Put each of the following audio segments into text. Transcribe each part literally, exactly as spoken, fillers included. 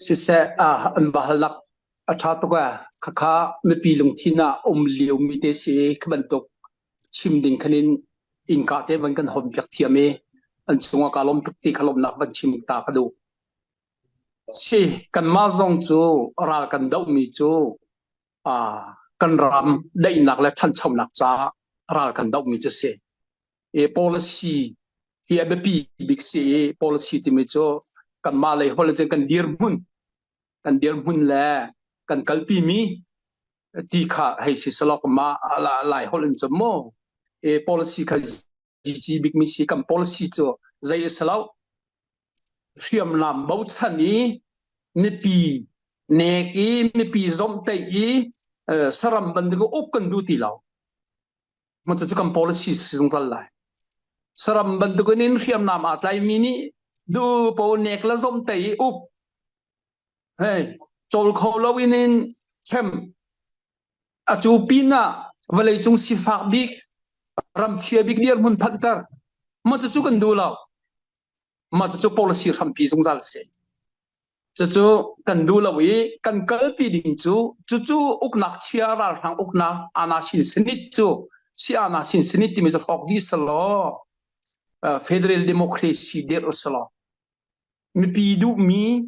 Siseh, a, an bahalnak a ṭha tuk a, khakha mipi lungthin ah um lio mite si kha bantuk chim ding khanin innka te van kan hon piak thiam i an cungah ka lawm tuk ti kha lawmhnak van chim ta ka duh. Si, kanmah zong cu ral kan dohmi cu, aa, kan ram daihnak le ṭhanchonak caah ral kan dohmi cu si. I policy hi a biapi bik si i policy timi cu kanmah lei holh ahcun kan dirhmun, kan dirhmun le kan kalpimi ti kha hei si selaw kanmah la-, lai holh in cu maw? I policy kha zici bikmi si. Kan policy cu zei a si lo. Hriamnam bochan i mipi nek i mipi zomhtaih i, eh, saram bantuk uk kan duh ti lo. Hmasa cu kan policy si zungzal lai. Saram bantuk in hriamnam aa tlaimi nih duh paoh nek le zomhtaih i uk. Hei, cawl kho lo in, in hrem a cu pinah vawleicung sifak bik, ramchia bik dirhmun phanhter. Hmasa cu kan duh lo. Mah cucu policy hrampi zungzal si. Cucu kan duh lo i kan kalpi ding cu, cucu uknak chia, ralhrang uknak, ana sinsenit cu, si ana sinsenit timi cu hrawk dih selaw, uh, federal democracy dirh u selaw. Mipi duhmi,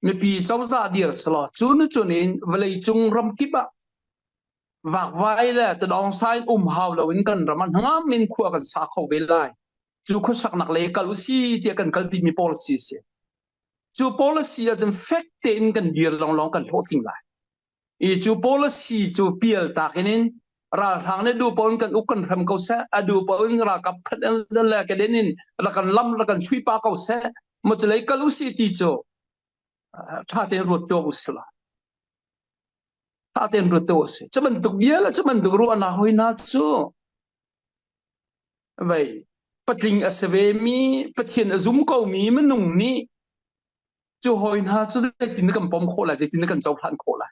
mipi cozah dir selaw. Cun, cun in vawleicung ramkip ah vakvai le tadawngsa in um hau loin kan ram ah hnangam in khua kan sa kho ve lai. Cu khuasaknak lei kal u si tiah kan kalpimi policy si. Cu policy ahcun fek tein kan dir lawnglawng kan hlawhtling lai. I cu policy cu pial takin in ralhrang nih duh paoh in kan uk kan hrem ko seh, a duh paoh in ralkap phet le ka den in rak kan lam, rak kan chuih pah ko seh, maw cu lei kal u si ti cu, ah, ṭha tein ruat tuah u si la. Ṭha tein ruat tuah u si. Cu bantuk bia le cu bantuk ruahnak hoi hna cu vei patling a si vemi, Pathian a zum komi minung nih cu hoi hna cu zeitin na kan pom khawh lai, zeitin na kan cohlan khawh lai?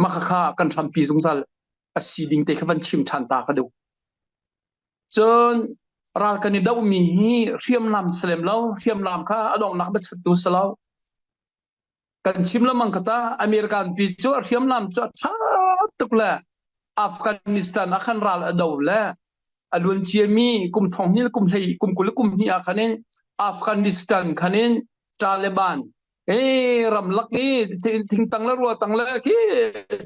Mah kha kha kan hrampi zungzal a si ding te kha van chim ṭhan ta ka duh. Cun ral kan i dohmi hi hriamnam si lem lo, hriamnam kha a donghnak biachattu si lo. Kan chim lengmang kha ta, American pi cu a hriamnam cu a ṭha tuk le Afghanistan a khan ral a do le a luan ciami kum thonghnih le kum hlei, kum kul le kum hnih ah khan in Afghanistan khan in Taliban, eh, ramlak i thi-, thingtang le ruatang le khi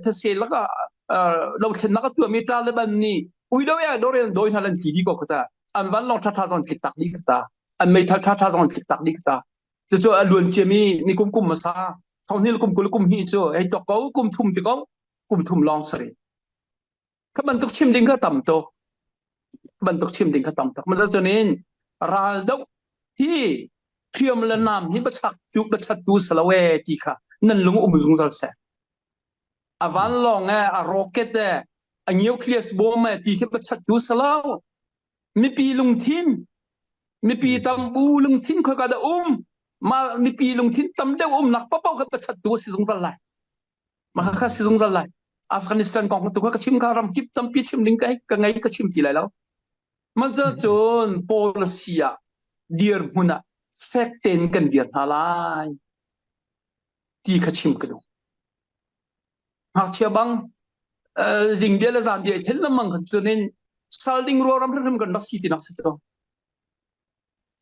thase lakah, ah, dothlennak a tuahmi Taliban nih uido ya dore an dawi hna lan ti dih ko kha ta. An vanlawng ṭha ṭha zong an tliktak dih kha ta. An meithal ṭha ṭha zong an tliktak dih kha ta. Cucu a luan ciami nikum kum hmasa, thonghnih le kum kul le kum hnih cu hei tuak ko, kum thum ti ko, kum thum lawng sarih. Kha bantuk chim ding kha tam tuk. Kha bantuk chim ding kha tam tuk. Mah cun in raldoh hi hriam le nam hi biachaktu, biachattu si lo e ti kha nan lung um zungzal seh. A vanlawng e, a rocket e, a nuclear bomb e ti kha biachattu si lo. Mipi lungthin, mipi tam bu lungthin khoika dah um, mah mipi lungthin tam deuh umnak paoh kha biachattu si zungzal lai. Mah kha si zungzal lai. Afghanistan kong tu kha ka chim kha, ramkip tampi chim ding ka, ka ngei, ka chim ti lai lo. Mah cun policy ah dirhmun ah fek tein kan dir hna lai ti kha chim ka duh. Ngakchia bang, eh, zing bia le zan bia i thlen lengmang kha cun in sal ding rualram hrimhrim kan rak si tinak si cu.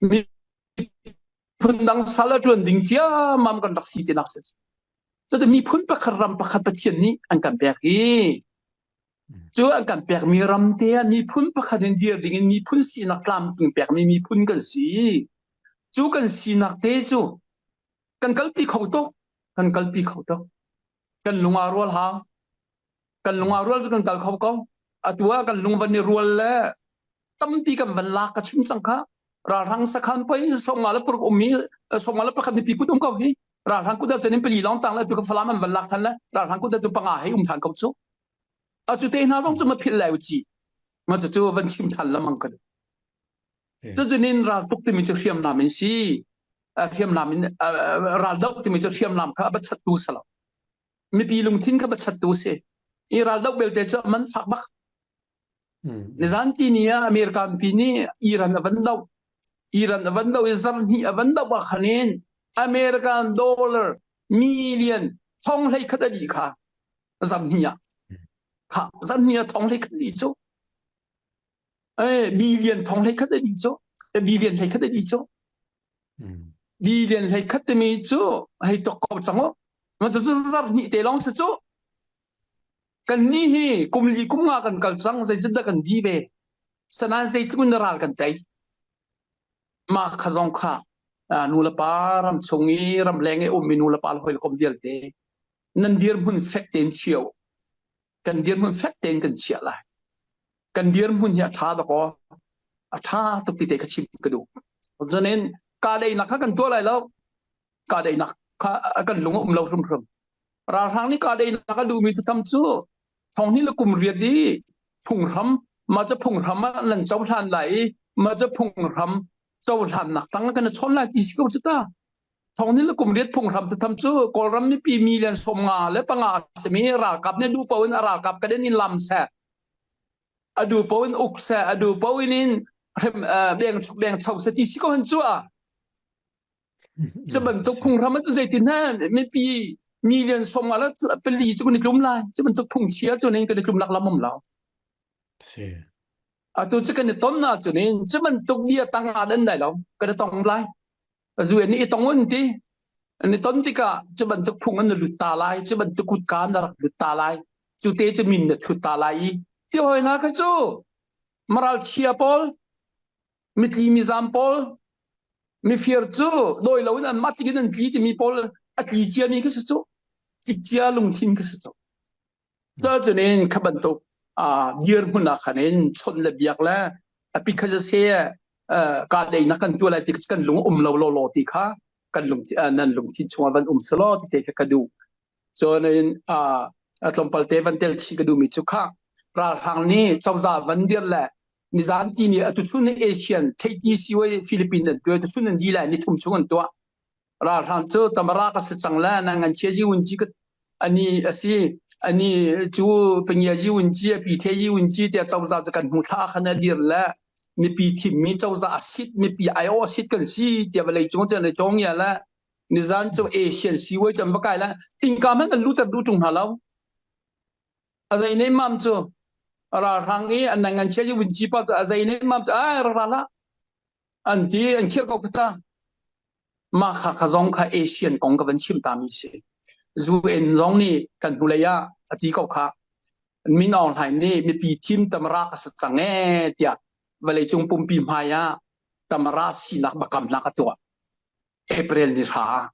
Miphun dang sal a ṭuan ding ciammam kan rak si tinak si cu. Cucu miphun pakhat ram pakhat Pathian nih an kan pek i cu an kan pekmi ram te ah miphun pakhat in dir ding in miphun sinak tlamtling pekmi miphun kan si i cu kan sinak te cu kan kalpi kho tuk, kan kalpi kho tuk. Kan lung aa rual hau. Kan lung aa rual cu kan kal kho ko. Atu ah kan lung van i rual le tampi kan van lak ka chim cang kha. Ralhrang sakhan poi, sawmnga le paruk ummi, sawmnga le pakhat mipi kut um ko hi. Ralhrang kut ah cun in pali lawng tang le atu kha Falam an van lak ṭhan le ralhrang kut ah cu panga hei um ṭhan ko cu. Atu te hna zong cu ma philh lai u ci. Mah cu cu van chim ṭhan lamang ka duh. Eh. Cucu in ral tuk timi cu hriamnam in si. A hriamnam in, a, a, ral doh timi cu hriamnam kha a biachattu si lo. Mipi lungthin kha biachattu si. I ral doh belte cu a man fak bak. Mm, mm. Nizan ti ni ah American pi nih Iran a van doh. Iran a van doh i zarh hnih a van doh ah khan in American dollar million thong hleikhat a dih kha, zarhnih ah kha, zarhnih ah thong hleikhat a dih cu. Eh, billion thong hleikhat a dih cu. Eh, billion hleikhat a dih cu. Billion hleikhat timi cu hei tuak ko cang uh. Mah cu zarhnih te lawng si cu. Kannih hi kum li kum nga kan kal cang, zeicahdah kan dih ve? Sinain zeitluk in ral kan tei? Mah kha zong kha, aa, nu le pa ram chung i ram leng i um i nu le pa le hawi le kom vialte, nan dirhmun fek tein chia uh. Kan dirhmun fek tein kan chiah lai. Kan dirhmun hi a ṭha tuk aw, a ṭha tuk ti te ka chim ka duh. Cun in, kah daihnak kha kan tuah lai lo. Kah daihnak kha a kan lung a um lo hrimhrim. Ralhrang nih kah daihnak a duhmi cu tam cu thonghnih le kum riat i phunghram, mah cu phunghram ah nan cohlan lai i, mah cu phunghram cohlannak tang a kan i chawn lai ti si ko cu ta. Thonghnih le kum riat phunghram cu tam cu Kawlram mipi million sawmnga le panga a simi ralkap nih a duh paoh in a ralkap ka den in lam seh. A duh paoh in uk seh, a duh paoh in in hrem, aa, beng, beng cho seh ti si ko han cu a. Cu bantuk phunghram ah cu zeitin he mipi million sawmnga le pali cu kan i tlum lai. Cu bantuk phungchia cu nih kan i tlumnak lam um lo. Atu cu kan i ton ahcun in cu bantuk bia tang ah dan dai lo, kan i tong lai. U N nih i tong un ti. An i ton tikah cu bantuk phung an i lut ta lai, cu bantuk kutka an i rak lut ta lai. Cu te cu min na thut ta lai i ti hoi hna kha cu maralchia pawl, mitli mizam pawl, mifir cu dawi lo in anmah tlik in an tli timi pawl a tli ciami kha si cu, tlik cia lungthin kha si cu. Cucun in kha bantuk, aa, dirhmun ah khan in chawnh le biak le a pi kha sese, aa, kah daihnak kan tuah lai ti kha kan lung a um lo lawlaw ti kha kan lung, aa, nan lungthin chungah van um seh law ti te kha ka duh. Cun in, aa, a tlawmpal te van tel chih ka duhmi cu kha ralhrang nih cozah van dirh le nizan ti nih atu chun in ASEAN theihti si wei Philippines an tuah, atu chun an dih lai, ni thum chung an tuah. Ralhrang cu tamara ka si cang le nan ngan chia ji un ci ka, ani a si, ani cu pengya ji un ci, a pi the ji un ci, tiah cozah cu kan hnu thla khan a dir le mipi thimmi cozah a sit, mipi aiawh a sit kan si, tiah vawlei cung cun a cawng ia le nizan cu ASEAN si wei cun va kai le innka hmanh kan luhter duh ṭung hna lo. A zei nei mam cu ralhrang i an nan ngan chia ji un ci pa cu a zei nei mam cu ai rara la an ti, an khirh ko kha ta. Mah kha, kha zong kha ASEAN kong ka van chim ta mi si. U N zong nih kan hnulei ah a ti ko kha, Min Aung Hlaing nih mipi thim tamara ka si cang e tiah vawleicung pumpi hmai ah tamara sinak biakamnak a tuah. April ni hra,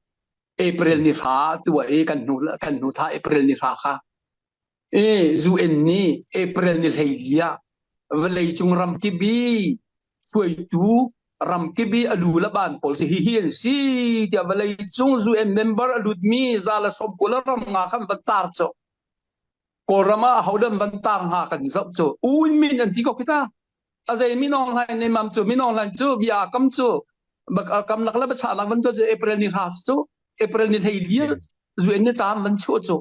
April ni hra a tuah i kan hnu, kan hnu thla April ni hra kha. Eh, U N nih April ni hleili ah vawleicung ramkip i hruaitu ramkip i a lu le ban pawl cu hihi an si, tiah vawleicung U N member a lutmi za le sawmkua le ram nga khan van tar cu. Kawlram ah aho dan van tar hnga kan zoh cu. U Win Myint an ti ko khi ta. A zei Min Aung Hlaing nei mam cu, Min Aung Hlaing cu bia a kam cu, bak, a kamnak le biachahnak van tuah cu April ni hra cu, April ni hleili U N nih tam van chuah cu.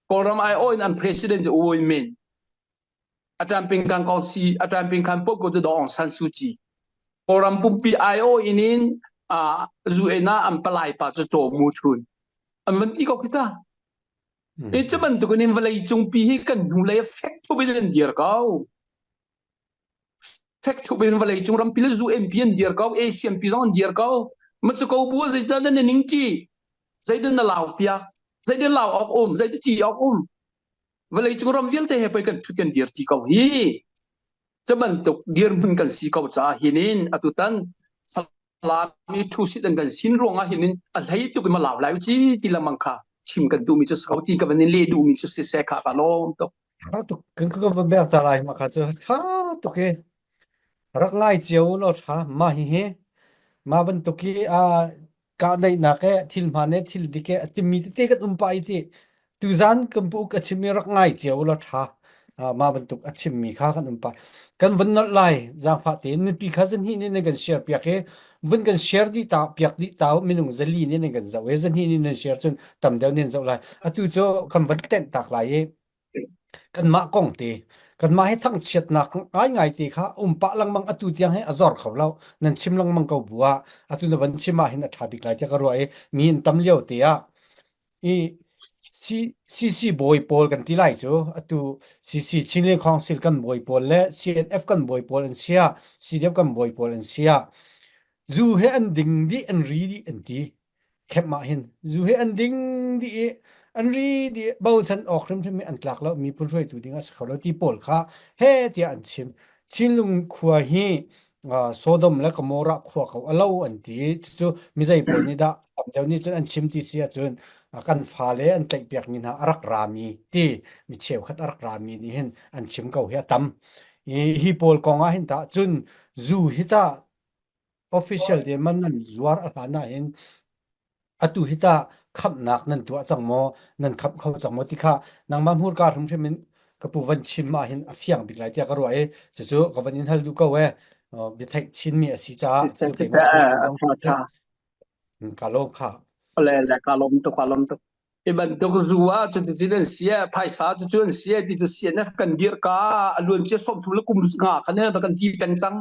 Kawlram aiawh in an president cu U Win Myint. A ṭanpingkan kong si, a ṭanpingkan paoh ko cu Daw Aung San Suu Kyi. Kawlram pumpi aiawh in in, aa, U N ah an palai pa cu Kyaw Moe Tun. An van ti ko khi ta. I cu bantuk in vawleicung pi hi kan hnulei fek thup in an dir ko. Fek thup in vawleicung rampi le U N pi an dir ko, ASEAN pi zong an dir ko. Mah cu ko bu ah zeidah na ning ti, zeidah na lau piak, zeidah lau awk um, zeidah ti awk um. Vawleicung ram vialte he pei kan thut kan dir ti ko hi. Cu bantuk dirhmun kan si ko caah hin in atu tan Salami thu sit an kan sin ruangah hin in a hlei tuk in malau lai u ci ti lengmang kha chim kan duhmi cu si ko ti ka van in leh duhmi cu siseh kha ka lawm tuk. Ṭha tuk, kan, kan va bel ta lai mah kha cu ṭha tuk i rak ngai cio u law ṭha, mah hi hi. Mah bantuk i, aa, kah daihnak e, thil hmaan e, thil dik e, a timi tete kan um pah i ti. Tuzan kan pu uk a chimmi rak ngai cio u law ṭha. Aa, mah bantuk a chimmi kha kan um pah. Kan vun nolh lai, zaangfah tein, nipi kha zahnih nih nan kan share piak i, vun kan share dih ta, piak dih ta u, minung zali nih nan kan zoh i, zahnih nih nan share cun tam deuh nih nan zoh lai. Atu cu kan van tenh tak lai i, kanmah kong te, kanmah he thangchiatnak ngaingai te kha um pah lengmang, atu tiang he a zor kho lo, nan chim lengmang ko bu ah, atu na van chim ah hin a ṭha bik lai tiah ka ruah i, mi an tam lio te ah, I C C bawi pawl kan ti lai cu, atu C C Chinland Council kan bawi pawl le C N F kan bawi pawl an si ah, C D F kan bawi pawl an si ah. Zu he an ding dih, an ri dih an ti. Khem mah hin zu he an ding dih i an ri dih, bochan awk hrimhrim i an tlak lo, miphun hruaitu ding a si kho lo ti pawl kha he tiah an chim. Chinlung khua hi, aa, Sodom le Gomorrah khua ko a lo an ti. Cucu mizei pawl nih dah tam deuh nih cun an chim ti si ahcun, aa, kan fale an tlaihpiakmi hna a rak rami ti, mi cheukhat a rak rami nih hin an chim ko hi a tam. I hi pawl kong ah hin tah cun zu hi tah official te man nan zuar a hlan ah hin atu hi tah khamhnak nan tuah cang maw, nan khamh kho cang maw ti kha nangmah hmurka hrimhrim in ka pu van chim ah hin a fiang bik lai tiah ka ruah i, cucu ka van in hal duh ko e. Aw, biatheih Chinmi a si caah cucu keimah ṭha, ṭha. Ka lawm kha. Le, le, ka lawm tuk, ka lawm tuk. I bantuk zu ah cuticun an si e, phaisa cucu an si e ti cu C N F kan dirhka a luan cia sawmthum le kum nga khan kan ti peng cang.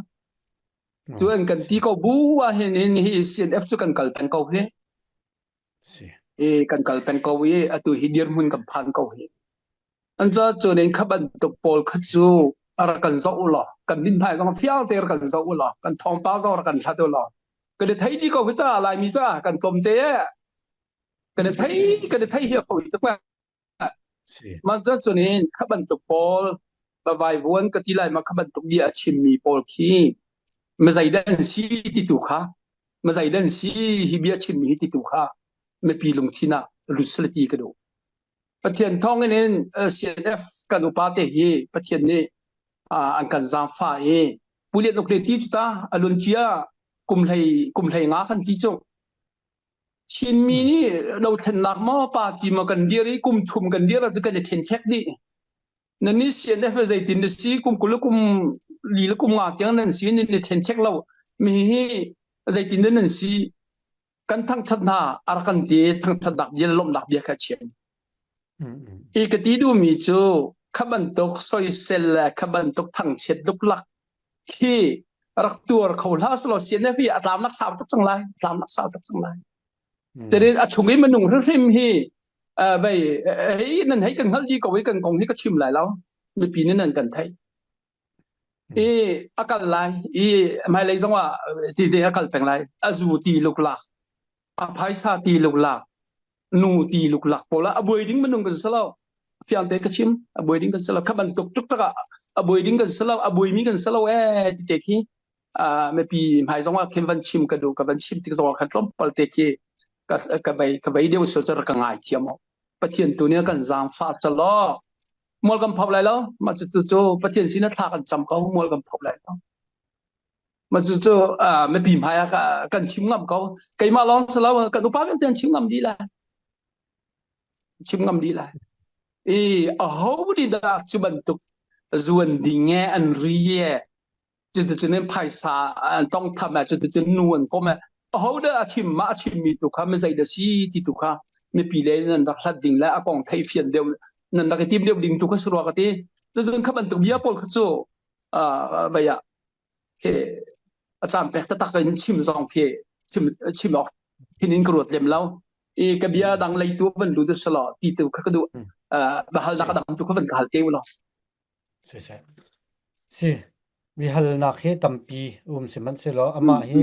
Cu an kan ti ko bu ah hin, hin hi C N F cu kan kal peng ko hi. I kan kal peng ko i atu hi dirhmun kan phan ko hi. An ca cun in kha bantuk pawl kha cu a rak kan zoh u law, kan dinhmai zong fiang te rak kan zoh u law, kan thawngpang zong rak kan hlat u law. Kan i thei dih ko hi ta, Laimi ca kan tlawmte. Kan i thei, kan i thei hi a fo i tuk. Mah cun in kha bantuk pawl, ka vaivuan ka ti lai, mah kha bantuk bia a chimmi pawl khi mizei dah an si ti tu kha, mizei dah an si hi bia a chimmi hi ti tu kha, mipi lungthin ah lut sila ti ka duh. Pathian thawngin in, eh, C N F kan upa te hi Pathian nih, ah, an kan zaangfah i, Pu Lian Uk le ti cu ta, a luancia kum hlei, kum hlei nga khan ti cu. Chinmi nih dothlennak maw, party maw kan dir i kum thum kan dir ahcun kan i ṭhenṭhek dih. Nannih C N F zeitin na si, kum kul le kum li le kum nga tiang nan si, nan i ṭhenṭhek lo. Mi hi zeitin nan si? Kan thangṭhat hna a rak kan ti, thangṭhatnak bia le lawmhnak bia kha a chim. I ka ti duhmi cu kha bantuk soisel le kha bantuk thangchiat luklak khi rak tuar kho hlah selaw, C N F hi a tlamnak sau tuk cang lai, a tlamnak sau tuk cang lai. Cun a chung i minung hrimhrim hi, ah, vei, eh, hei, nan hei kan hngalh dih ko i kan kong hi ka chim lai lo. Mipi nih nan kan theih. I a kal lai, i hmailei zongah ti, ti a kal peng lai. A zu ti luklak, a phaisa ti luklak, nu ti luklak pawl ah a buai ding minung kan si lo. Fiangte ka chim, a buai ding kan si lo. Kha bantuk tuk takah a buai ding kan si lo, a buaimi kan si lo e ti te khi, aa, mipi hmai zongah khin van chim ka duh, ka van chim tik zongah khan tlawmpal te khi ka, ka vei, ka vei deuh sual cu rak ka ngai thiam aw. Pathian tu nih kan zaangfah ta law. Mual kan phauh lai lo. Mah cucu cu Pathian sin a thla kan cam ko, mual kan phauh lai lo. Mah cucu, aa, mipi hmai ah ka, kan chim ngam ko. Keimah lawng si lo, kan upa vialte an chim ngam dih lai. Chim ngam dih lai. I aho nih dah cu bantuk zuan ding e, an ri e. Cuticun in phaisa an tong tham e, cuticun nu an kom e. Aho dah a chim, mah a chimmi tu kha, mizei dah si ti tu kha, mipi le nan rak hlat ding le a kong theih fian deuh, nan rak i tim deuh ding tu kha si rua ka ti. Cuticun kha bantuk bia pawl kha cu, aa, vei ah khi a caan pek taktak in chim zong khi chim, chim awk khin in ka ruat lem lo. I ka bia dang lei tu van lut si law, ti tu kha ka duh. Aa, biahalnak a dang tu kha van ka hal ke u law. Si, si. Biahalnak hi tampi um si hmanh si law, amah hi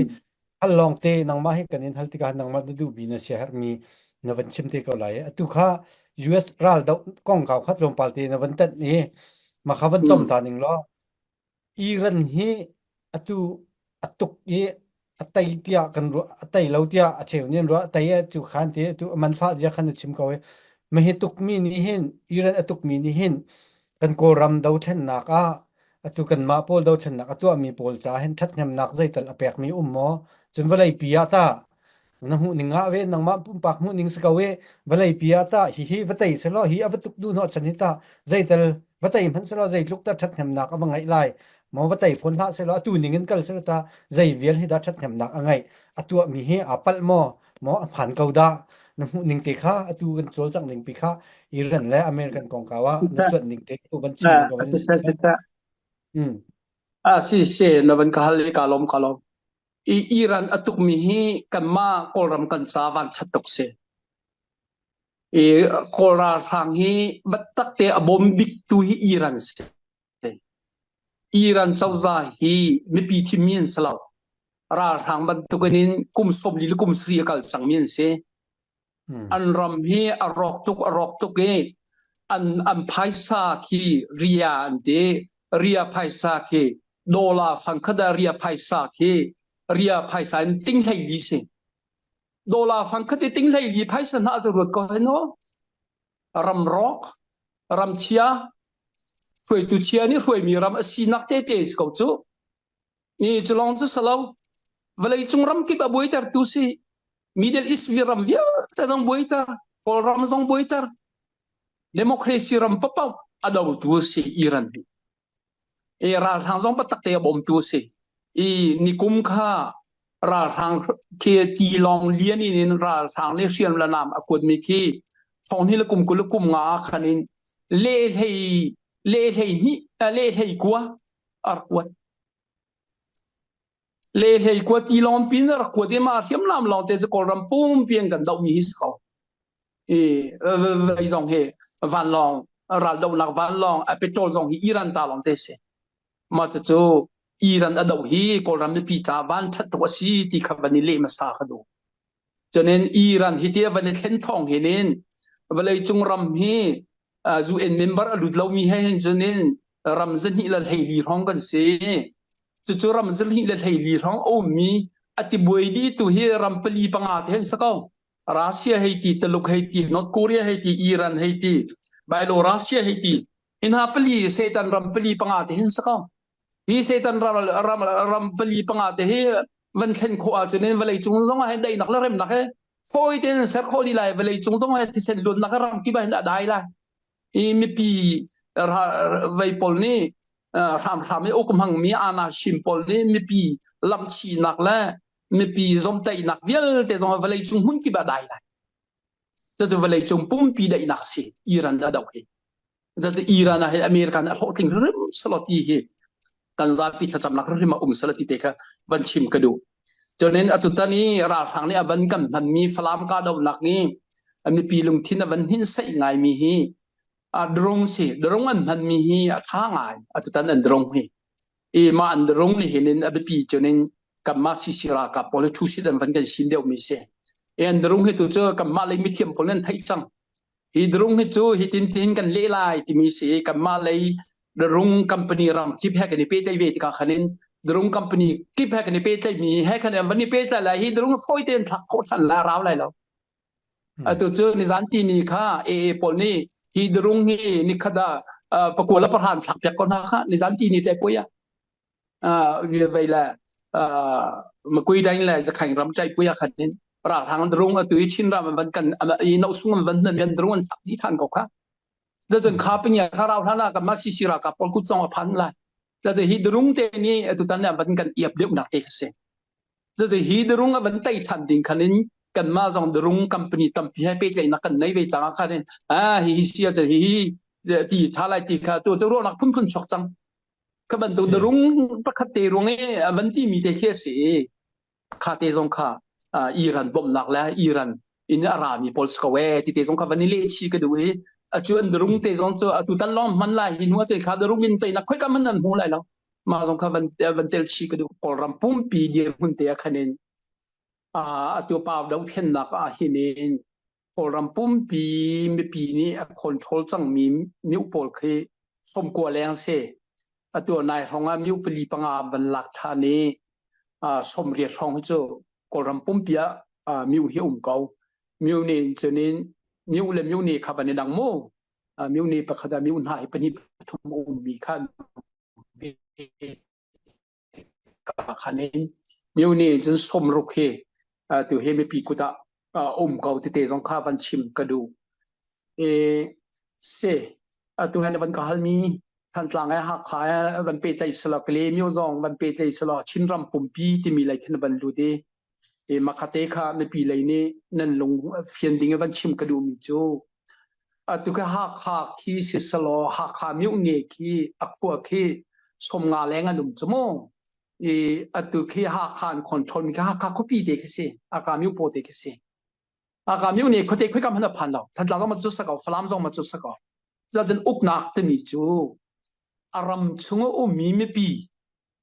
hal lawngte, nangmah hi kan in hal tikah nangmah na duhmi na si a herhmi na van chim te ko lai. Atu kha U S ral doh kongkau khat tlawmpal te na van tanh i, mah kha van com ta ning law. Iran hi atu a tuk i a tei tiah kan ruah, a tei lo tiah a cheu nih an ruah, a tei a cu khan ti, atu a manfah zia khan a chim ko i. Mah hi tukmi nih hin, Iran a tukmi nih hin kan Kawlram dothlennak ah, atu kanmah pawl dothlennak a tuahmi pawl ca hin ṭhathnemnak zeital a pekmi um maw? Cun vawleipi ah tah na hmuh ning ngah ve, nangmah pumpak hmuh ning si ko i, vawleipi ah tah hihi va tei seh law, hi a va tuk duh hnawh chan hi tah, zeital va tei hmanh seh law, zeitluk tah ṭhathnemnak a va ngeih lai maw? Va tei fawn hlah seh law, atu ning in kal seh law tah, zei vial hi dah ṭhathnemnak a ngeih, a tuahmi hi aa palh maw? Maw a hmaan ko dah? Na hmuh ning te kha, atu kan cawlcangh ning pi kha, Iran le American kongkau ah na cuanh ning te, tu van chim ning ko van si. A si, si, na van ka hal i ka lawm, ka lawm. I Iran a tukmi hi kanmah Kawlram kan ca van ṭhat tuk si. I Kawl ralhrang hi battakte a bom biktu hi Iran si. Iran cozah hi mipi thimmi an si lo. Ralhrang bantukin in kum sawmli le kum sarih a kal cangmi an si. An ram hi a rawk tuk, a rawk tuk i an, an phaisa khi ria an ti. Ria phaisa khi dollar fangkhat a ria phaisa khi ria phaisa in ting hleili si. Dollar fangkhat i ting hleili phaisa hna cu ruat ko hen aw. Ram rawk, ram chia, hruaitu chia nih hruaimi ram a sinak tete si ko cu. Ni cu lawng cu si lo. Vawleicung ram kip a buaitertu si. Middle East ram vialte zong buaiter, Kawlram zong buaiter. Democracy ram paoh a dotu si Iran hi. I ralhrang zong patakte a bawmtu si. I nikum kha ralhrang khi tilawng lian in ralhrang le hriam le nam a kuatmi khi thong hnih le kum kul le kum nga ah khan in leh hlei, leh hlei hnih, leh hlei kua a kuat. Leh hlei kua tilawng pin a rak kuat i mah hriamnam lawngte cu Kawlram pumpi an kan dohmi hi si ko. I, vei zong hi vanlawng, raldohnak vanlawng, a petrol zong hi Iran ta lawngte si. Mah cucu Iran a doh hi Kawlram mipi ca van ṭhat tuk a si ti kha van i leh hmasa ka duh. Cunin Iran hi ti a van i thlen thawng hin in vawleicung ram hi, aa, U N member a lut lomi he hin cunin ram zahnih le hleili hrawng kan si. Cucu ram zahnih le hleili hrawng a ummi a tibuai dih tu hi ram pali panga te hin si ko. Russia hei ti, Taluk hei ti, North Korea hei ti, Iran hei ti, Belarus hei ti. Hi hna pali, Satan ram pali panga te hin si ko. Hi Satan ram, ram, ram pali panga te hi van thlen khawh ahcun in vawleicung zong ah hin daihnak le remnak he fawi tein ser khawh dih lai, vawleicung zong ah hin thisen luatnak he ram kip ah hin a dai lai. I mipi ra-, vei pawl nih, aa, hramhram i uk hmangmi ana hrim pawl nih mipi lamchihnak le mipi zomtaihnak vialte zong ah vawleicung hmun kip ah dai lai. Cucu vawleicung pumpi daihnak si, Iran a doh hi. Cucu Iran ah hin America nih a hlawhtling hrimhrim selaw ti hi kan zapi thlacamnak hrimhrim a um selaw ti te kha van chim ka duh. Cunin atu tan i ralhrang nih a van kan hmanmi Falam kahdohnak i a mipi lungthin a van hninhsaih ngaimi hi a drone si, drone an hmanmi hi a ṭha ngai, atu tan an drone hi. I mah an drone nih hin in a biapi cunin kanmah sisira ka pawl hi thusit an van kan sim deuhmi si. I an drone hi tu cu kanmah lei mithiam pawl nih an theih cang. Hi drone hi cu hitin tin kan leh lai timi si. Kanmah lei drone company ram kip he kan i pehtlaih ve tikah khan in drone company kip he kan i pehtlaihmi he khan in an van i pehtlaih lai. Hi drone fawi tein thlak khawh ṭhan lai, a rau lai lo. Atu cu nizan ti ni kha A A pawl nih hi drone hi nikhat ah, aa, pakua le pahra an thlak piak ko hna kha nizan ti ni te poi ah, aa, viavei le, aa, Makui Dain le Zakhain ram ṭaih poi ah khan in ralhrang drone atu i Chin ram an van kan, aa, i no sung an van hnan, an drone an thlak dih ṭhan ko kha. Dah cun kha peng ah kha rau hlan ah kanmah sisira ka pawl kut zong a phan lai. Dah cun hi drone te nih atu tan ah van kan iap deuhnak te kha si. Cucu hi drone a van tei ṭhan ding khan in kanmah zong drone company tampi he pehtlaihnak kan nei ve cang ah khan in, aa, hi hi si ah cun hi hi ti ṭha lai ti kha tu cu ruahnak phunphun chuak cang. Kha bantuk drone pakhat te ruang i a van timi te khi a si. Kha te zong kha, aa, Iran bawmhnak le Iran in a rami pawl si ko e ti te zong kha van i leh chih ka duh i, a cu an drone te zong cu atu tan lawng hman lai, hi hnu ah cun kha drone in teinak khoika hmanh an hmu lai lo. Mah zong kha van, van tel chih ka duh. Kawlram pumpi dirhmun te ah khan in, aa, atu pau doh thlennak ah hin in Kawlram pumpi mipi nih a control cangmi myo pawl khi sawmkua leng si. Atu a nai hrawng ah myo pali panga van lak ṭhan i, aa, sawmriat hrawng hi cu Kawlram pumpi ah, aa, myo hi a um ko. Myo ne in cun in myo le myo ne kha van i dang mu. Aa, myo ne pakhat ah myo hna hi pahnih pathum a ummi kha ve. Ka khan in myo ne in cun sawmruk hi, aa, tu hi mipi kut ah, aa, um ko tite zong kha van chim ka duh. E, si, atu hin van ka halmi Thantlang e, Hakha e van pehtlaih selaw, Kale myo zong van pehtlaih selaw, Chin ram pumpi timi lei khin van lut i, i, makha te kha mipi lei nih nan lung fian ding i van chim ka duhmi cu, atu khi Hakha khi si selaw, Hakha myo ne khi a khua khi sawmnga leng an um cu mu. I, atu khi Hakha an control mi khi Hakha khuapi te khi si, Hakha myo pawl te khi si. Hakha myo nih khuate khoi kam hana phan lo. Thantlang zong ma cu sako, Falam zong ma cu sako. Cacun uknak timi cu a ram chung a ummi mipi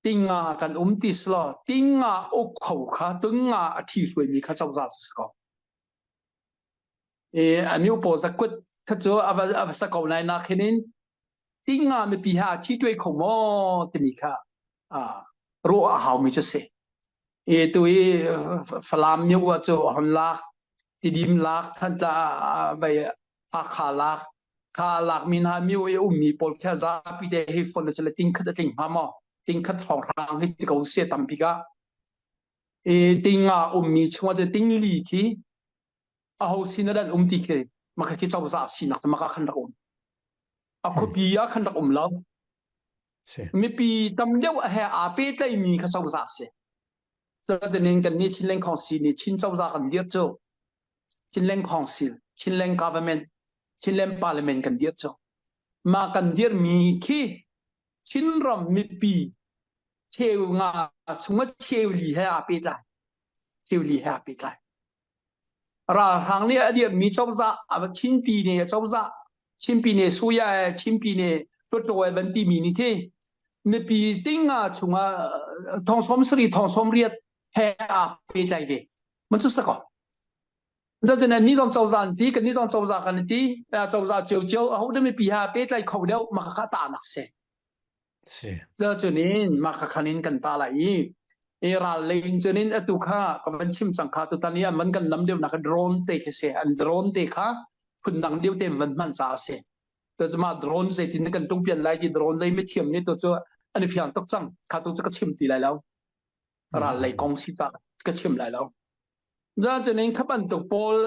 tinga kan um ti si law, tinga uk kho kha, tinga a thi hruaimi kha cozah cu sako. E, a myo pawl zakut kha cu a va, a va sako nai nak hin in, tinga mipi ha a thi tuai kho maw timi kha, a, ruah a haumi cu si. I tu i F-, Falam myo ah cu a hun lak, Tidim lak, Thantlang, a, vai, Hakha lak, kha lak min ha myo i ummi pawl kha zapi te hi phone le cale ting khat a tling hnga maw? Ting khat hrawnghrang hi ti ko si a tampi ka. I tinga ummi chungah cu ting li khi aho sin a dan um ti khi, maka khi cozah sinak cu maka khan rak um. A khuapi ah khan rak um lo. Si. Mipi tam deuh a he aa pehtlaimi kha cozah si. Cacun in kan nih Chinland Council nih Chin cozah kan dirh cu, Chinland Council, Chinland Government, Chinland Parliament kan dirh cu. Ma kan dirhmi khi Chinram mipi cheu nga chungah cheu li he aa pehtlai. Cheu li he aa pehtlai. Ralhrang nih a dirhmi cozah, a Chinpi nih a cozah, Chinpi nih suya e, Chinpi nih hluttaw e van timi nih khi mipi tinga chungah thong sawm sari, thong sawm riat he aa pehtlai ve. Man cu sako. Cacun an nih zong cozah an ti, kan nih zong cozah kan ti, a cozah cio cio, a hoh deuh mipi ha pehtlai kho deuh, maka kha tahnak si. Si. Cacun in maka khan in kan ta lai i, i ral lei in cun in atu kha ka van chim cang kha, tutan i an van kan nam deuh nak a drone te kha si, an drone te kha phundang deuh te an van hman ca a si. Cacun mah drone zeitin kan tung pian lai ti drone lei mithiam nih tu cu an i fiang tuk cang, kha tu cu ka chim ti lai lo. Ral lei kong si ca ka chim lai lo. Cacun in kha bantuk pawl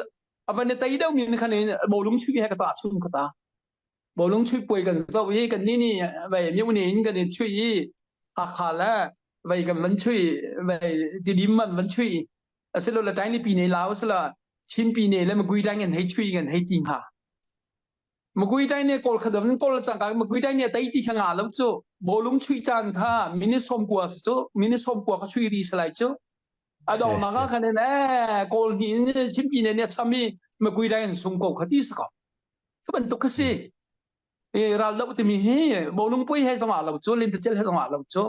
a van i tei deuh ning khan in bawlung chuih he ka ta chung ka ta. Bawlung chuih puai kan zoh i kan nih nih vai myo nih in kan i chuih i Hakha le vai kan van chuih vai Tidim man van chuih i. A si lo le Tainglipi nih lau a si lo Chinpi nih le Magui dang kan hei chuih kan hei ti hnga. Magui dang nih kawl khat van kawl cang ka Magui dang nih a tei ti kha nga lo cu. Bawlung chuih caan kha minute sawm kua si cu, minute sawm kua kha chuih rih si lai cu. A dawng nak a khan in, eh, kawl hnih in Chinpi nih nih a cham i Magui dang in sung ko kha ti si ko. Kha bantuk kha si. I ral deuh timi hi bawlung puai he zong a lo cu, lintacel he zong a lo cu.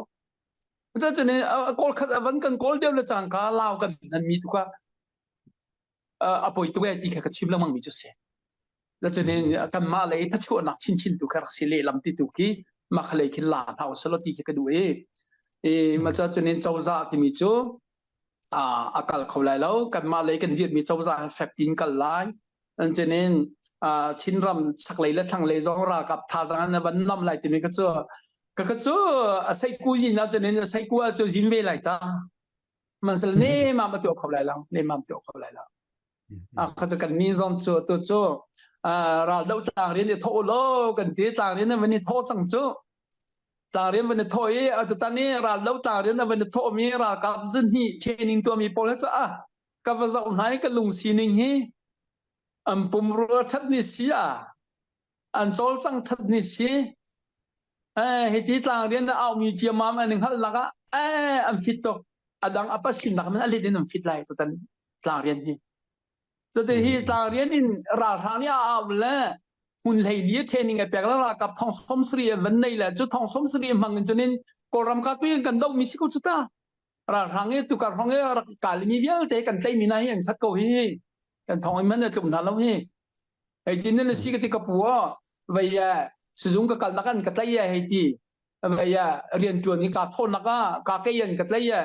Cacun in a, a kawl khat a van kan kawl deuh le cang ka lau kan hmanmi tu kha, a, a poi tuk e ti kha ka chim lengmangmi cu si. Cacun in kanmah lei thachuahnak chinchin tu kha rak si lehlam ti tu khi mah kha lei khin la hna u sih law ti khi ka duh i. I, mah cacun in cozah timi cu, a, a kal kho lai lo. Kanmah lei kan dirhmi cozah he fek in kal lai. An cun in, a, Chinram chaklei le thlanglei zong ralkap thazaang an van nam lai timi ka cu, ka, ka cu a saiku zin ah cun in a saiku ah cu zin ve lai ta. Mansal ne mam a tuah kho lai lo, ne mam tuah kho lai lo. A, kha cu kan nih zong cu, tu cu, a, ral deuh tlangrian i thawh u law, kan ti tlangrian a van i thawh cang cu. Tlangrian van i thawh i, a tutan i ral deuh tlangrian a van i thawhmi ralkap zahnih training tuahmi pawl he cu, a, ka va zoh hna i ka lungsi ning hi an pumrua ṭhat ni si a, an cawlcang ṭhat ni si. Eh, hiti tlangrian a auhmi ciammam an i hngalh lakah, eh, an fit tuk. A dang a pasinnak hmanh a let in an fit lai, tutan tlangrian hi. Tutan hi tlangrian in ralhrang nih a auh le hmun hleili a training a pek le ralkap thong sawm sari an van nei le cu thong sawm sari hmang in cun in Kawlram ka tui kan dohmi si ko cu ta. Ralhrang i tukar hrawng i rak kal mi vialte kan tlaihmi hna hi an khat ko hi. Kan thong i hmanh a tlum hna lo hi. Hei ti nan a si ka ti ka pu aw. Vai, eh, sizung ka kalnak an ka tlaih e hei ti. Vai, eh, rianṭuan i ka thawhnak ah ka kei an ka tlaih e.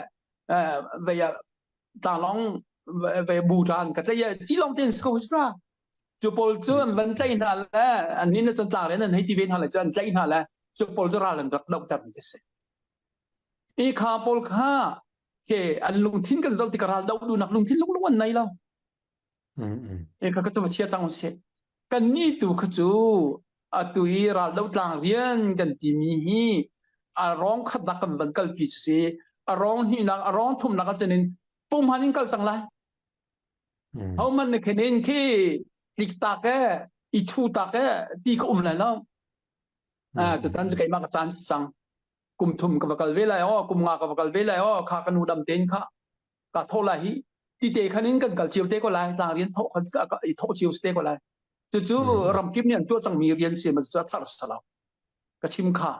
Eh, vai, eh, tlanglawng, vai, vai, bu ṭan ka tlaih e. Ti lawng tein si ko hi sa. Cu pawl cu an van tlaih hna le, an nih na cun tlangrian an hei ti ve hna le, cu an tlaih hna le, cu pawl cu ral an rak dohter mi ka si. I kha pawl kha, ke, an lungthin kan zoh tikah ral doh duhnak lungthin lunglung an nei lo. I kha ka tu chia cang si. Kan nih tu kha cu, atu i ral doh tlangrian kan timi hi, a rawng khat dah kan van kalpi cu si, a rawng hnihnak, a rawng thumnak ah cun in pumhan in kal cang lai. Hohmanh na khen in khi tlik tak e, i thu tak e, ti kha um lai lo. Ah, tutan cu keimah ka tlan si cang. Kum thum ka va kal ve lai aw, kum nga ka va kal ve lai aw, kha ka nu dam tein kha ka thawh lai hi. Tite khan in kan kal cio te ko lai, tlang rian thawh khan ka, ka, i thawh cio te ko lai. Cucu ramkim nih an tuah cangmi rian si, ma cu a thar si lo. Ka chim kha.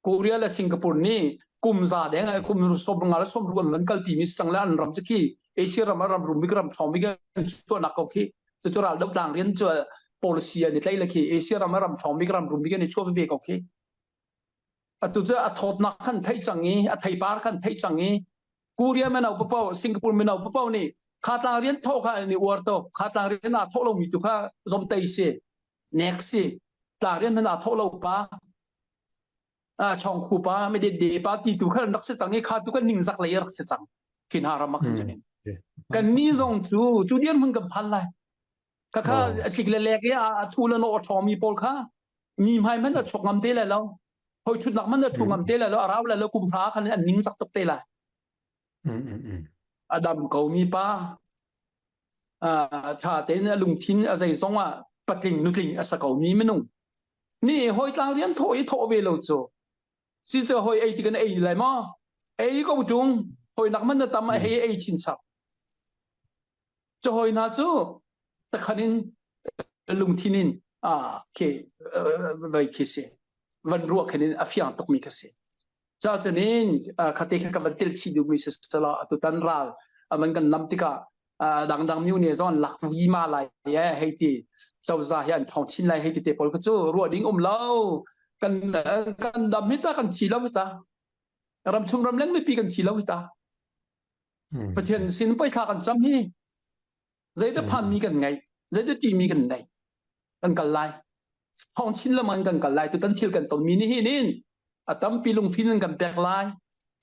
Korea le Singapore nih kum za deng ah kum sawmnga le sawmruk an van kalpimi si cang le an ram cu khi Asia ram a ram rum bik ram thawng bik an chuahnak ko khi. Cucu ral deuh tlang rian cu policy an i tlaih le khi Asia ram a ram thawng bik ram rum bik an i chuah ve ko khi. Atu cu a thawtnak khan theih cang i, a theipar khan theih cang i, Korea mino paoh, Singapore mino paoh nih kha tlang rian thawh kha an i uar tuk. Kha tlang rian a thawh lomi tu kha zomtei si, nek si. Tlang rian hmanh a thawh lo pa, a, chawngkhu pa, midetde pa ti tu kha rak si cang i, kha tu kan ningzak lei rak si cang. Khin ha ram ah khan cun in. Kannih zong cu, cu dirhmun kan phan lai. Kha kha a tlik le lek i a, a thu le nawh a ṭhawngmi pawl kha mi hmai hmanh a chuak ngam te lai lo. Hoi ṭhutnak hmanh a ṭhu ngam te lai lo. A rau lai lo, kum hra khan an ningzak tuk te lai. A dam komi pa, a, ṭha tein a lungthin a zeizong ah patling nutling a sa komi minung nih hoi tlang rian thawh i thawh ve lo cu. Cucu hoi ei ti kan ei lai maw? Ei ko ṭung, hoinak hmanh a tam a hei ei chin sak. Cu hoi hna cu takhan in lungthin in, aa, khi, aa, vai khi si. Van ruah khan in a fiang tukmi kha si. Cucaah cun in, aa, khate kha ka van telh chih duhmi si sala, atu tan ral a van kan nam tikah, aa, dangdang mi ne zong an lak vima lai e, hei ti. Cozah hi an thawng chin lai, hei ti te pawl kha cu ruah ding um lo. Kan, kan dam hi ta, kan thi lo hi ta. Ramchung ramleng mipi kan thi lo hi ta. Pathian sin paih thla kan cam hi. Zeidah phanmi kan ngei, zeidah ṭimi kan nei, kan kal lai. Thawng chin lam an kan kal lai, tutan thil kan tonmi nihin in a tampi lungfin an kan pek lai,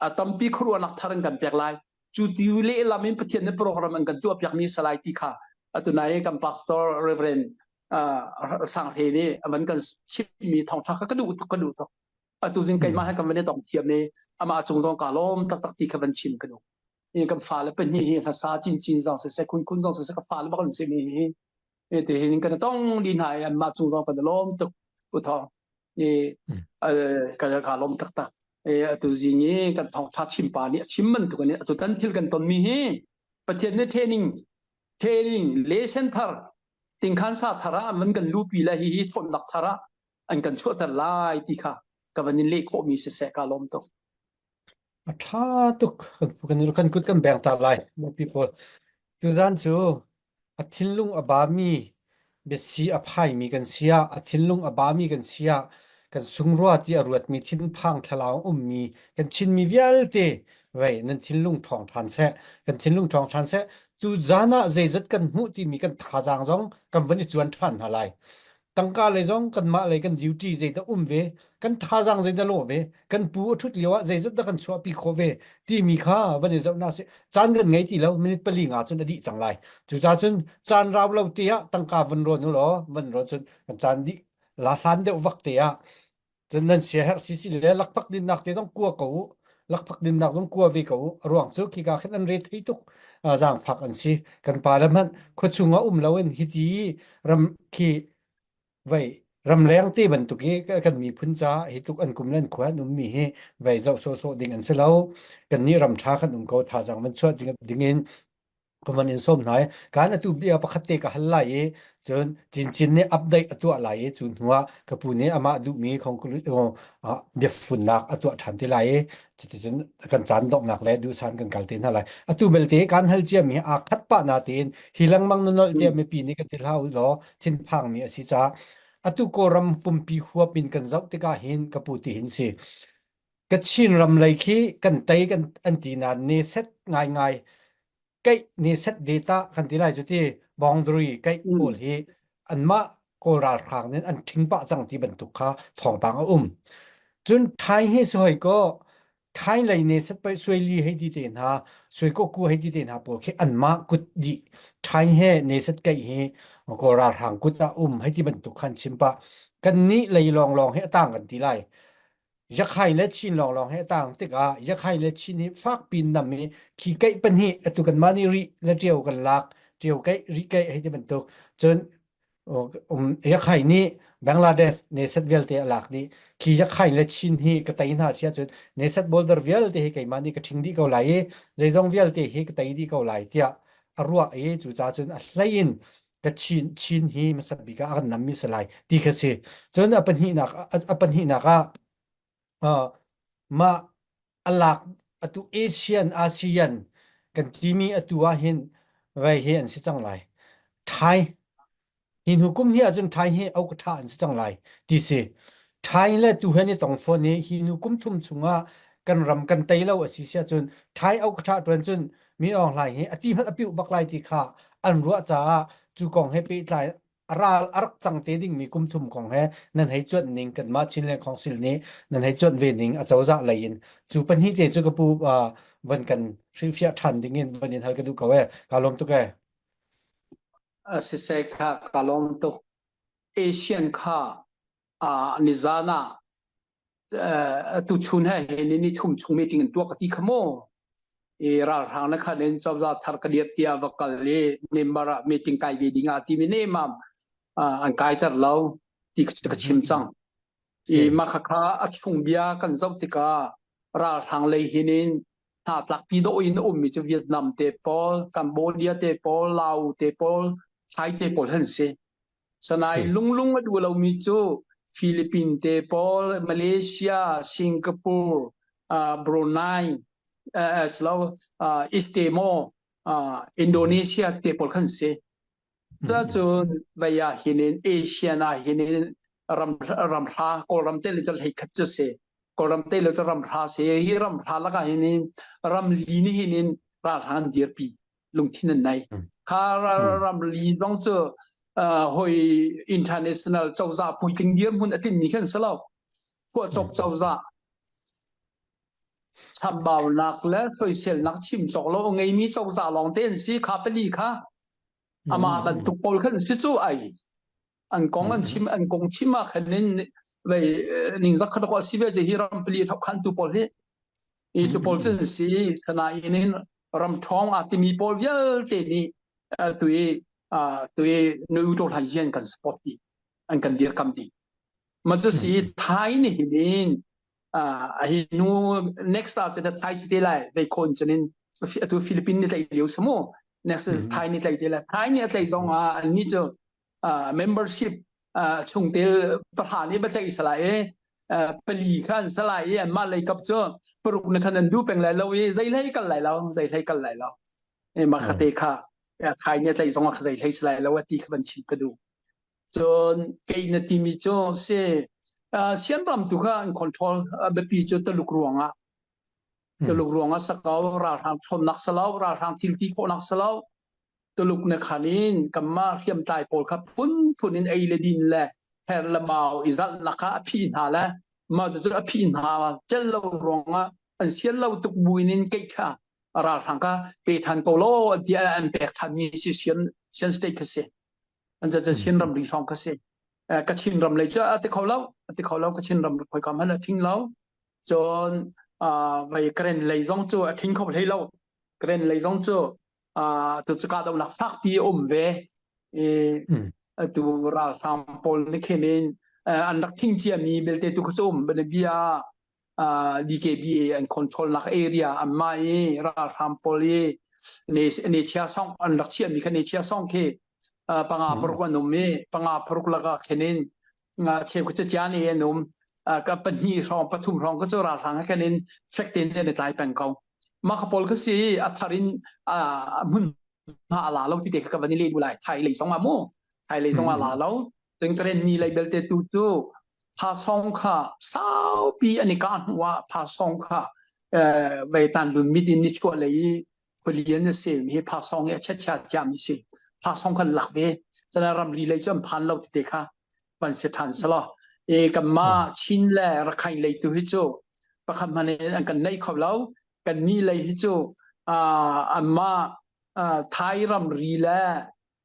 a tampi khuaruahnak thar an kan pek lai. Cu ti lehlam in Pathian nih program an kan tuah piakmi salai ti kha atu nai kan Pastor Reverend, ah, Sang Hre nih a van kan chimmi thawngṭha kha ka duh tuk, ka duh tuk. Atu zing keimah he kan van i tong thiam i, amah cung zong ka lawm taktak ti kha van chim ka duh. I kan fale pahnih hi hlasa cincin zong siseh, khunkhun zong siseh, ka fale bak an si mi hi. I ti hi kan tong dih hna i anmah cung zong kan lawm tuk, U Thawng. I, a, ka, ka lawm taktak. I atu zing i kan thawngṭha chim pa nih a chim man tuk an i, atu tan thil kan tonmi hi Pathian nih training, training, lesson thar, tingkhan sa thar ah an van kan lupi le hihi chawnhnak thar ah an kan chuahter lai ti kha ka van in leh khawhmi siseh, ka lawm tuk. A ṭha tuk. Kan, kan, kan kut kan beng ta lai, my people. Tuzan cu a thinlung a bami, biasi a phaimi kan si ah, a thinlung a bami kan si ah, kan sungrua ti a ruatmi thinphang thlarau a ummi kan Chinmi vialte vei nan thinlung ṭhawng ṭhan seh, kan thinlung ṭhawng ṭhan seh. Tuzan ah zeizat kan hmuh timi kan thazaang zong kan van i cuan ṭhan hna lai. Tangka lei zong kanmah lei kan duty zeidah um ve, kan thazaang zeidah lawh ve, kan pu a ṭhut lio ah zeizat dah kan chuahpi khawh ve timi kha van i zoh hna seh. Caan kan ngei ti lo, minit pali nga cun a dih cang lai. Cucaah cun caan rau lo te ah tangka van rawn u law, van rawn cun kan caan dih la hlan deuh vak te ah cun nan sia herh sisi le lakphak dinnak te zong kua ko u, lakphak dinnak zong kua ve ko u. A ruang cu khika khin an re thei tuk, aa, zaangfak an si. Kan pa le hmanh khua chungah um loin hiti ram khi vei ramleng te bantuk i ka, kan miphun caah hi tuk an kum le an khua an ummi hi vei zoh sawhsawh ding an si lo. Kannih ram ṭha kan um ko, thazaang van chuah ding, dingin kan van in sawm hna i, kan atu bia pakhat te ka hal lai i, cun cincin nih update a tuah lai i, cu hnuah ka pu nih amah duhmi khongkulu, oh, ah, biafunnak a tuah ṭhan te lai i, cuticun kan caan donghnak le duhsan kan kal te hna lai. Atu belte kan hal ciami a khat pah natein hi lengmang na nolh te mipi nih kan ti hlah u law, thinphang mi a si caah atu Kawlram pumpi huap in kan zoh tikah hin ka pu ti hin si. Kachin ram lei khi kan tei kan an ti nain neset ngaingai, keih neset data kan ti lai, cuti boundary keih pawl hi anmah Kawl ralhrang nih an ṭhing pah cang ti bantuk kha thawngpang a um. Cun Thai hi si hoi ko, Thai lei neset paih Suaili hei ti te hna, Suaikawku hei ti te hna pawl khi anmah kut dih. Thai he neset keih hi Kawl ralhrang kut ah um hei ti bantuk khan chim pah. Kannih lei lawnglawng hi a tang kan ti lai. Rakhine le Chin lawnglawng he a tang tikah, Rakhine le Chin hi fakpi in nam i khi keih pahnih atu kanmah nih rih le ṭio kan lak, ṭio keih, rih keih hei ti bantuk. Cun, um, Rakhine nih Bangladesh Neset vialte a lak dih, khi Rakhine le Chin hi ka tei hna si ahcun Neset border vialte hi keimah nih ka ṭhing dih ko lai i, zeizong vialte hi ka tei dih ko lai tiah a ruah i, cucaah cun a hlei in ka Chin, Chin hi hmasa bik ah a kan nammi si lai ti kha si. Cun a pahnihnak, a, a pahnihnak ah, ah, mah a lak atu ASEAN, ASEAN kan timi atu ah hin vei hi an si cang lai. Thai, hi hnu kum hnih ahcun Thai hi okatha an si cang lai ti si. Thai le tuhan i tongfon hi hi hnu kum thum chungah kan ram kan tei lo a si si ahcun Thai okatha ṭuan cun Min Aung Hlaing hi a ti hmanh a piuh bak lai ti kha an ruah caah cu kong he pehtlai a ral a rak cang te dingmi kum thum kong he nan hei cuanh ning, kanmah Chinland Council nih nan hei cuanh ve ning a cozah lei in cu pahnih te cu ka pu, aa, van kan hrilhfiah ṭhan ding in van in hal ka duh ko e, kaa lawm tuk e. A siseh kha kaa lawm tuk. ASEAN kha, aa, nizan ah, aa, tuchun he hi ni, ni thum chung meeting an tuak a ti kha maw? I ralhrang na khan in cozah thar ka liat tiah va kal i member ah meeting kai ve ding a timi nemam, aa, an kaiter lo ti ka, ka chim cang. I mah kha kha a chung bia kan zoh tikah ralhrang lei hin in hna tlakpi dawh in a ummi cu Vietnam te pawl, Cambodia te pawl, Lao te pawl, Thai te pawl han si. Sanai lunglung a duh lomi cu Philippines te pawl, Malaysia, Singapore, aa, Brunei, aa, si lo, aa, East Timor, aa, Indonesia te pawl khan si. Cacun vei ah hin in, ASEAN ah hin in ram, ram hra, Kawlram te le cu hleikhat cu si. Kawlram te le cu ram hra si. Hi ram hra lakah hin in ram li nih hin in ralhrang an dirpi, lungthin an nei. Kha ra-, ram li zong cu, aa, hoi international cozah puitling dirhmun a tinmi khan si lo. Khuacawk cozah, chambaunak le soiselnak chim cawk lo a ngeimi cozah lawngte an si, kha pali kha. Amah bantuk pawl khan si cu ai. An kong an chim, an kong chim ah khan in vei, eh, ningzak khat a si ve cu hi ram pali a thawk khan tu pawl hi. I cu pawl cun si, sana in in ram ṭhawng a timi pawl vialte nih, eh, tui, ah, tui noi u ṭawhlan hi an kan support ti, an kan dirkamh ti. Mah cu si, Thai nih hin in, ah, a hi nu next ah cun a Thai si te lai, vei khawh in cun in, a tu Philippines nih tlaih lio si mu. Next is Thai nih tlaih te lai. Thai nih a tlaih zong ah, annih cu, ah, membership, ah, chungtel pahra nih va tlaih si lai i, ah, pali kha an si lai i, anmah leikap cu paruk nih khan an duh peng lai lo i, zei hlei kal lai lo, zei hlei kal lai lo. Eh, mah kha te kha, ah, Thai nih a tlaih zong ah kha zei hlei si lai lo, a ti kha van chim ka duh. Cun kei na timi cu si, aa, Sian ram tu kha an control, aa, biapi cu Tuluk ruangah. Tuluk ruangah si ko, ralhrang ṭhawnnak si lo, ralhrang thil ti khawhnak si lo. Tuluk na khan in kanmah hriamtlai pawl kha phunphun in ei le din le her le bau i zalhnak kha a phih hna le, mah cu cu a phih hna cel lo ruangah an sian lo tuk buin in kei kha ralhrang kha pe ṭhan ko law an ti, an pek ṭhanmi si Sian, Sian state kha si. An caca Chin ramri hrawng kha si. Eh, Kachin ram lei cu a ti kho lo, a ti kho lo, Kachin ram khoika hmanh a ṭhing lo. Cun, ah, vei Karen lei zong cu a ṭhing kho hlei lo. Karen lei zong cu, ah, tu cu kahdohnak fakpi a um ve. Eh, atu ralhrang pawl nih khin in, eh, an rak ṭhing ciami belte tu kha cu um, bia, ah, D K B A an controlnak area anmah i ralhrang pawl i ne, ne chia sawng, an rak chiahmi kha ne chia sawng khi, ah, panga paruk an um i, panga paruk lakah khin in, ah, cheu kha cu cia ne an um, ah, ka pahnih hrawng, pathum hrawng kha cu ralhrang he khin in fek tein an i tlai peng ko. Mah kha pawl kha si, a thar in, ah, hmun hna a la lo ti te kha ka van i leh duh lai. Thai lei zong ah mu. Thai lei zong ah la lo. Cun Karen ni lei belte tu cu pha sawng kha saupi an i kah hnu ah pha sawng kha, eh, vei tan lun mit in ni chuah lei i khualian a si mi hi pha sawng i a chat chat ciami si. Pha sawng kha an lak ve. Cun a ramri lei cu an phan lo ti te kha van si ṭhan si law. E, kanmah Chin le Rakhine lei tu hi cu pakhat hmanh in an kan neih kho lo. Kan ni lei hi cu, aa, anmah, aa, Thai ramri le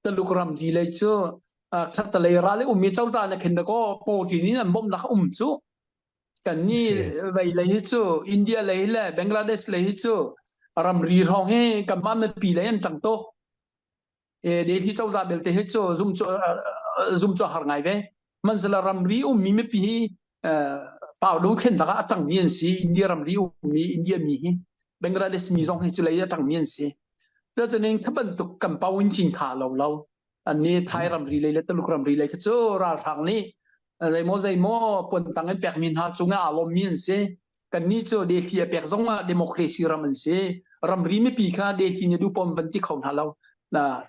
Tuluk ramri lei cu, aa, khattalei ral i ummi cozah na khin ko pawṭin in an bawmhnak a um cu. Kan ni vei lei hi cu, India lei hi le Bangladesh lei hi cu, ramri hrawng hi kanmah mipi lei an ṭang taw. E, Delhi cozah belte hi cu zum cu, aa, zum cu a har ngai ve. Hmanhsehlaw ramri ummi mipi hi, eh, pau do khen taka a tangmi an si, India ramri ummi, India mi hi, Bangladesh mi zong hi cu lei a tangmi an si. Tua caning kha bantuk kan pau in cin kha lo lo. An ni Thai ramri lei le Taluk ramri lei kha cu ralhrang nih, eh, zeimaw zeimaw puantang in pekmi hna cungah aa lawmmi an si. Kannih cu Delhi a pek zongah democracy ram an si. Ramri mipi kha Delhi nih duh paoh an van ti kho hna lo. Na,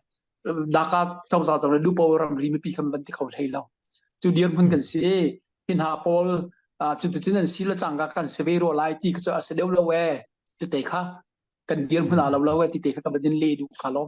Dhaka thawngzang zong le duh paoh ramri mipi kha an van ti kho hlei lo. Cu dirhmun kan si. Hi hna pawl, ah, cuticun an si le cangka kan si ve rua lai ti kha cu a si deuh lo e. Tite kha kan dirhmun aa lo lo e, tite kha kan va din leh duh kha lo.